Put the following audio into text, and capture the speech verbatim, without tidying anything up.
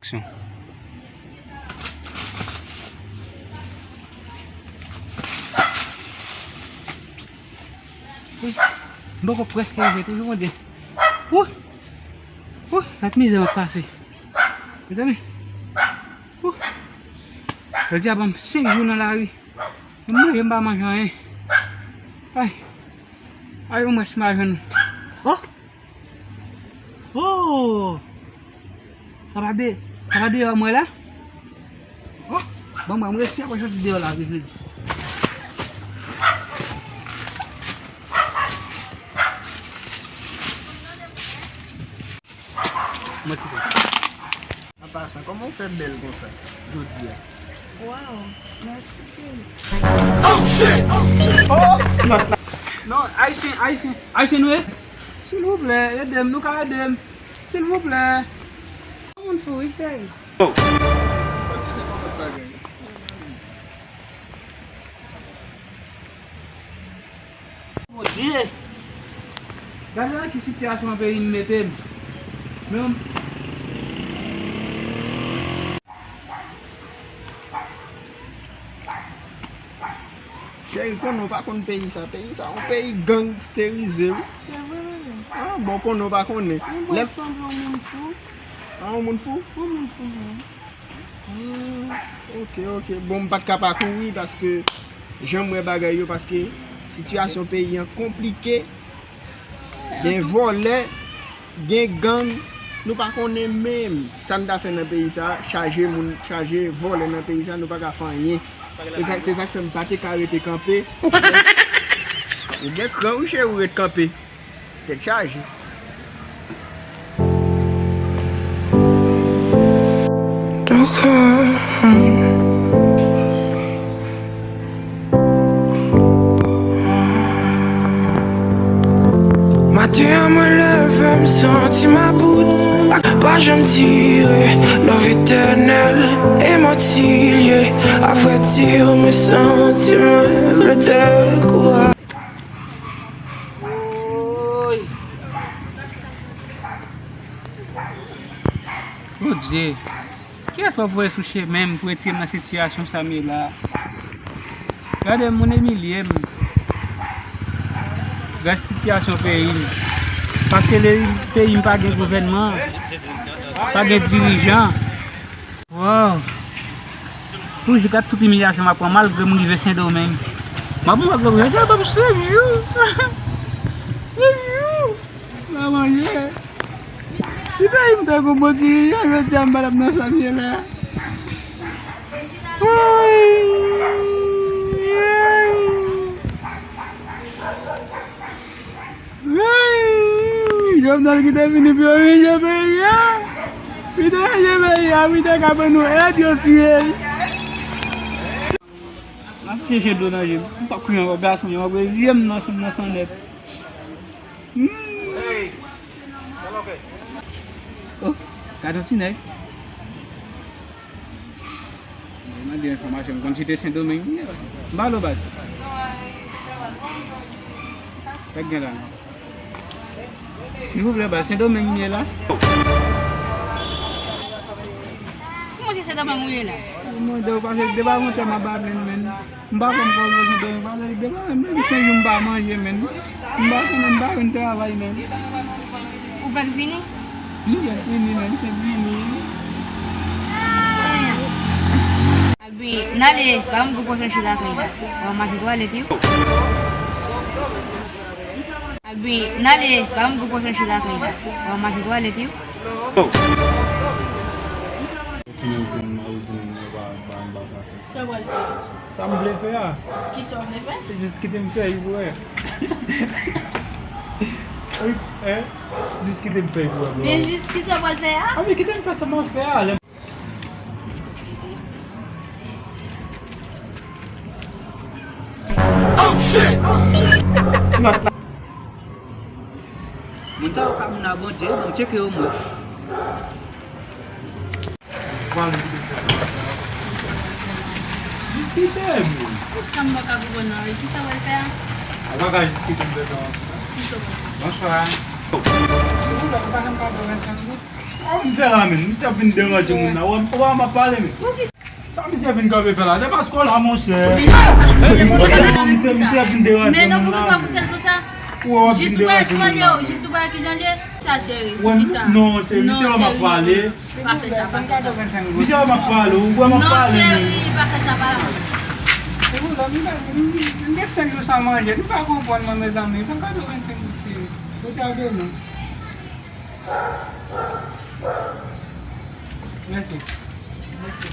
Aksyon. M poko prèske rive toujou, Bondye. Wouy! Wouy! Gad mizè m ap pase. Mezanmi. Wouy! Jodi a ban m senk jou nan lari. M manje, m pa manje anyen. Ay. Ay, omwens m a jwenn. Oh! Oh! Sa pa de, sa pa deyò mwen la? Oh! Bon, mwen, mwen resi apre soti deyò la, vre, vre. Mwen kite. An pasan, kòman w fè bèl konsa jodi a? Waw, mèsi cheri. Non, ayisyen, ayisyen, ayisyen nou ye? Silvouplè, ede m, nou ka ede m. Silvouplè. Yon moun fou, wi, cheri. Bondye! Gade nan ki sitiyasyon peyi m mete m. Men yon Cheri, konnen w pa konn peyi sa. Peyi sa, yon peyi gangsterize, wi. Se vre, vre, vre. Ah, bon, konnen w pa konnen. Yon bon Lè fanm, yon moun fou. Ah, yon moun fou? Yon moun fou, vre. Hmm, ok, ok. Bon, m pa t ka pa kouri paske jan m wè bagay yo, paske sitiyasyon peyi an konplike. Gen vòlè, gen gang, nou pa konnen menm sa n ta fè nan peyi sa, chaje moun, chaje vòlè nan peyi sa, nou pa ka fè anyen. Se sa, se sa k fè m pa te ka rete kanpe. Ou gen kran wi cheri, ou ret kanpe. Tèt chaje. Maten an mwen leve m santi m about. Pa, pa janm dire love etènèl e manti l ye. Avrèdi mwen santi mwen vle dekouraje. Woy! Bondye, kiyès w ap voye sou chemen m pou retire m nan sitiyasyon sa m ye la a? Gade m, moun imilye m. Gade sitiyasyon peyi m. Paske le, peyi m pa gen gouvènman, pa gen dirijan. Wow! Pou jis gad tout imilyasyon m ap pran malgre m rive Sendomeng. M ap pran malgre m rive, ban m senk jou. Senk jou. M pa manje. Si peyi m te gon bon dirijan, jodi a m pa t ap nan sa m ye la. Woy! Woy! Woy! Jovenel ki te vini pou yo ranje peyi a. Li te ranje peyi a, wi, te ka ban nou èd, yo tiye l. M ap chèche dlo nan je m. M p ap kriye ankò, gason, yo, m ap zye m nan, nan san nèt. Hmm. Oh, gade yon ti nèg. Mwen mande enfòmasyon, m konn si te Sendomeng li ye. M ba l ou baz. Sa k gen la? Silvouplè, baz, Sendomeng li ye la? Kouman se Sendomeng ou ye la? Mwen mande w paske depi avantyè m ap ap plenn, men. M pa konn kòman se dòmi, m pa konn depi, depi senk jou m pa manje, men. M pa konn, m pa konn travay, men. Ou fèk vini? M fèk vini, men, m fèk vini. Albi, n ale, pa m gwo pòch an chita kay la. W ap mache twalèt yo. Albi, n ale, pa m gwo pòch an chita kay la. W ap mache twalèt yo. Ou fini di m, ou di m, ou pa, pa, pa, pa. Sa w pral fè a? Sa m vle fè a? Kisa w vle fè? Jis kite m fè, wi, pou wè. Wi, hein? Jis kite m fè, wi, pou wè, bro. Men jis kisa w pral fè a? A, men kite m fè sa m ap fè a. Lè Moun sa yo ka moun a Bondye, bon, tcheke yo mwen. Jis kite m. Se sa m pa ka konprann nan, wi. Kisa w pral fè a? A, w pa ka jis kite m fè sa. Bonswa. Ou pa janm ka fè vennsenk goud. Sa w vin fè la menm? Misye ap vin deranje moun nan. Ou wè m ap pale menm. Sa misye vin kanpe fè la? Se paske w la, monchè. Misye, misye ap vin deranje moun nan. Men non, poukisa pou sèl konsa? Ou wè w ap vin deranje moun nan. Jis ou wè kijan l ye. Sa cheri, poukisa? Non, cheri, misye wè m ap pale. Pa fè sa, pa fè sa. Misye wè m ap pale, ou wè m ap pale. Non, cheri, pa fè sa, pa. E pou lòt, m gen senk jou san manje. Nou pa konprann mwen, mezanmi. Fè m kado vennsenk goud, cheri. Ou ta beni. Mèsi. Mèsi.